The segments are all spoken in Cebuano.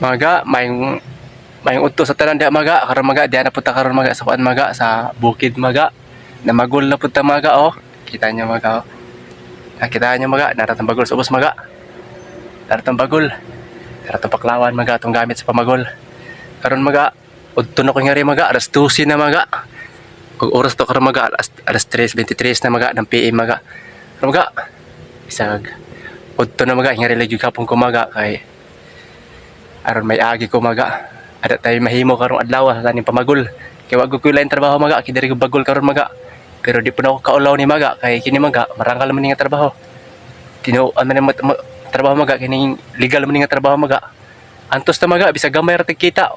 Maga, maayong maayong udto sa tanan diha, maga. Karon, maga, diha na punta karon, maga, sa kuan, maga, sa bukid, maga. Namagol na punta, maga, oh. Kita niyo, maga, oh. Nakita niyo, maga, naratang bagol sa ubos, maga. Naratang bagol. Naratang paklawan, maga, atong gamit sa pamagol. Karon, maga, udto na ko ngari, maga, alas 12 na, maga. Ug oras to karon, maga, alas 3:23 na, maga, ng PM, maga. Karon, maga, isag udto na, maga, ngari lagi kapon ko, maga, kay aron may agi ko, maga. Ada tayo mahimo karong adlaw sa taning pamagol. Kay wa ko lain trabaho, maga, kay diri ko bagol karon, maga. Pero di po na ako kaulaw ni, maga, kay kini, maga, marangal man ni nga trabaho. Tinuan man ni trabaho, maga, kining legal man ni nga trabaho, maga. Antos ta, maga, bisag gamay ra kita.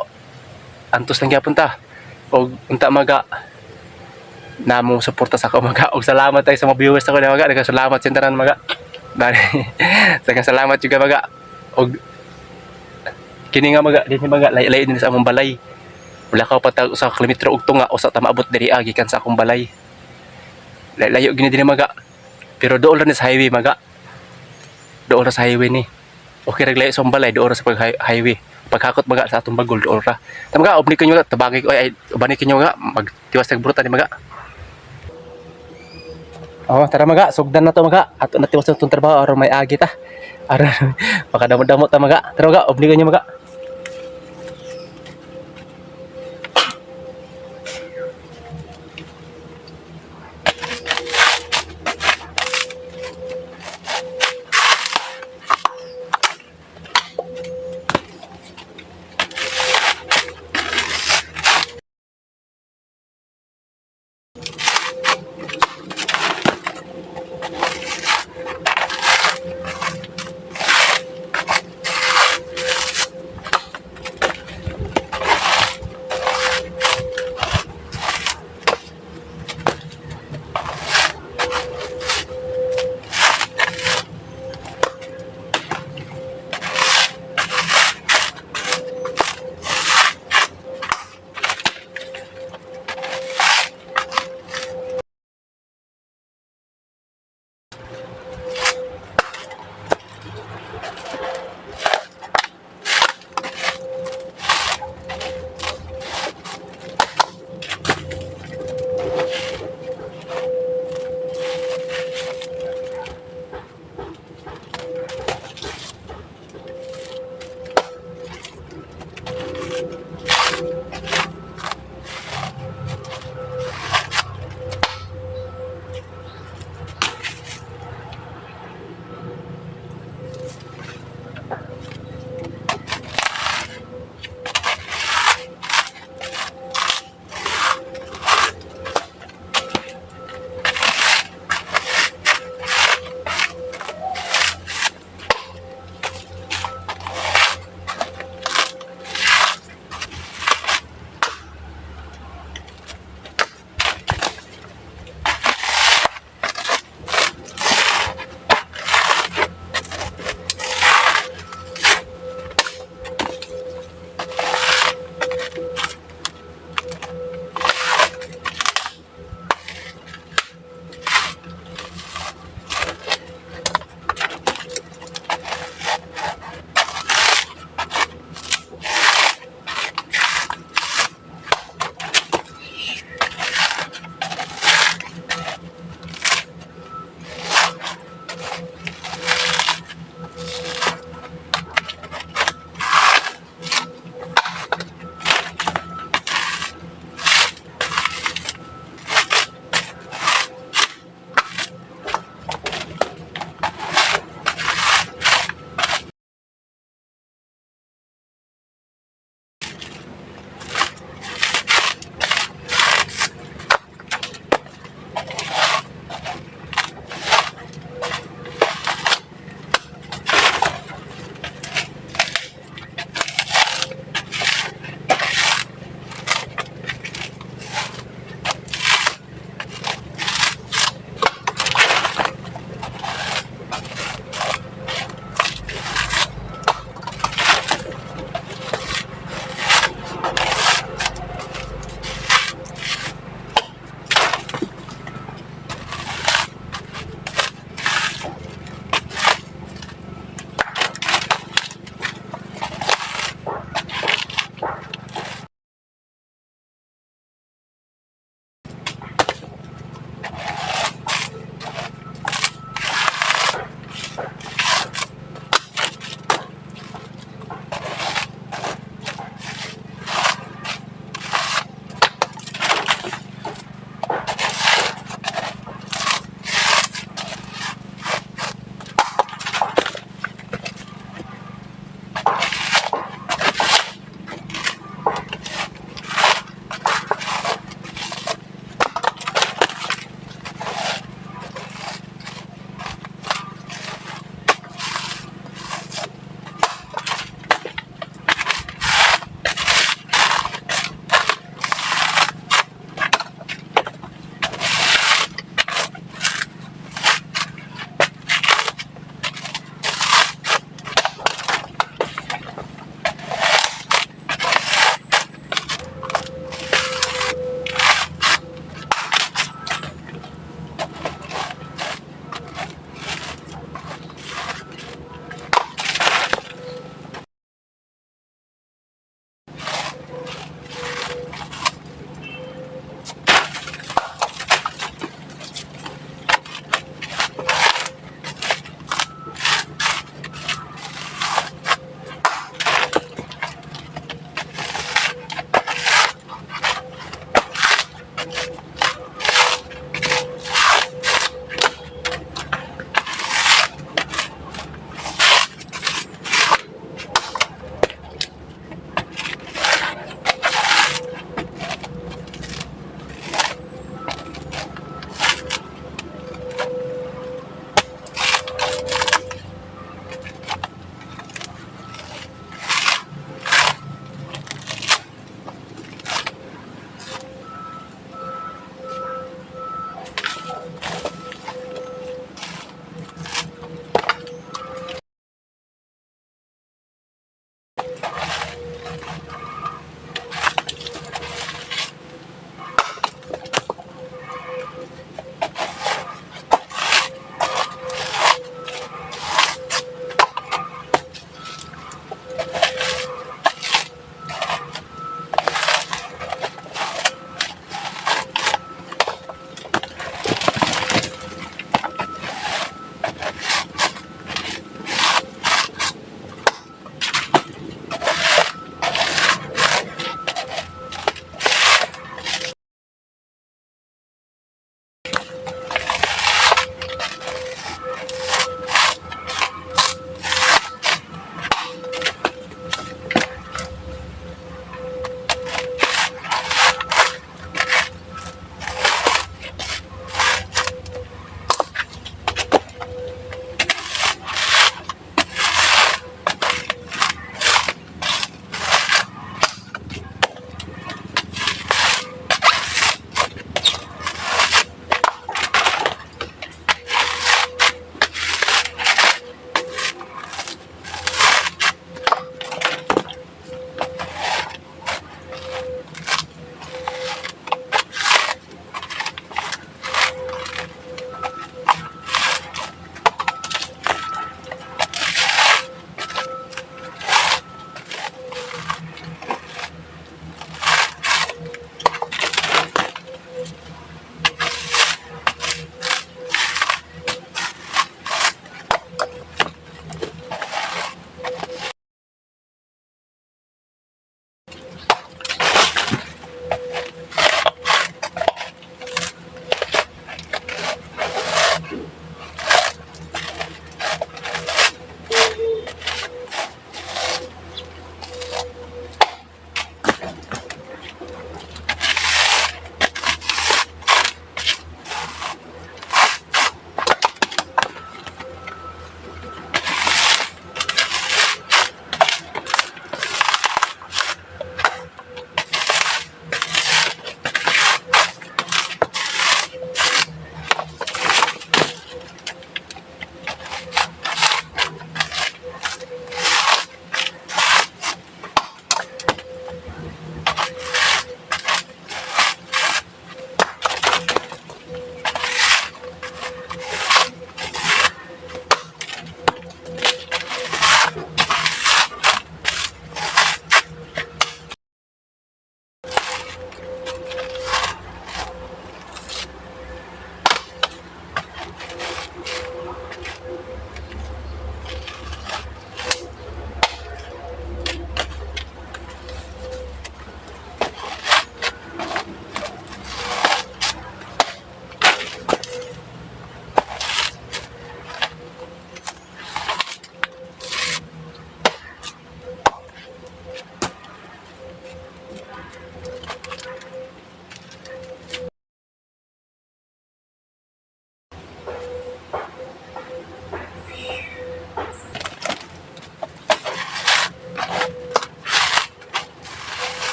Antos lang gyapon ta. Og unta, maga, namo suporta sa ako, maga. Og salamat tayo sa mga viewers ako na, maga. Daghang salamat sa tanan, maga. Bali, daghang salamat juga, maga. Og kini nga, maga, dinhi, maga, lay-lay din sa among balay. Wala ka patag usa ka kilometro ug tunga usa ta maabot diri gikan sa akong balay. Layo gini dinhi, maga. Pero dool ra ni sa highway, maga. Dool ra sa highway ni. Okay ra layo sa akong balay, dool ra sa pag highway. Paghakot, maga, sa atong bagol, dool ra. Ta, maga, ubni ko nyo, tabagi ko ay ubani ko nyo, maga, magtiwas tag bruta ni, maga. Oh, tara, maga, sugdan na to, maga. Ato na tiwas na itong trabaho aron may agi ta. Aron makadamo-damo ta, maga. Tara, maga, ubni ko nyo, maga.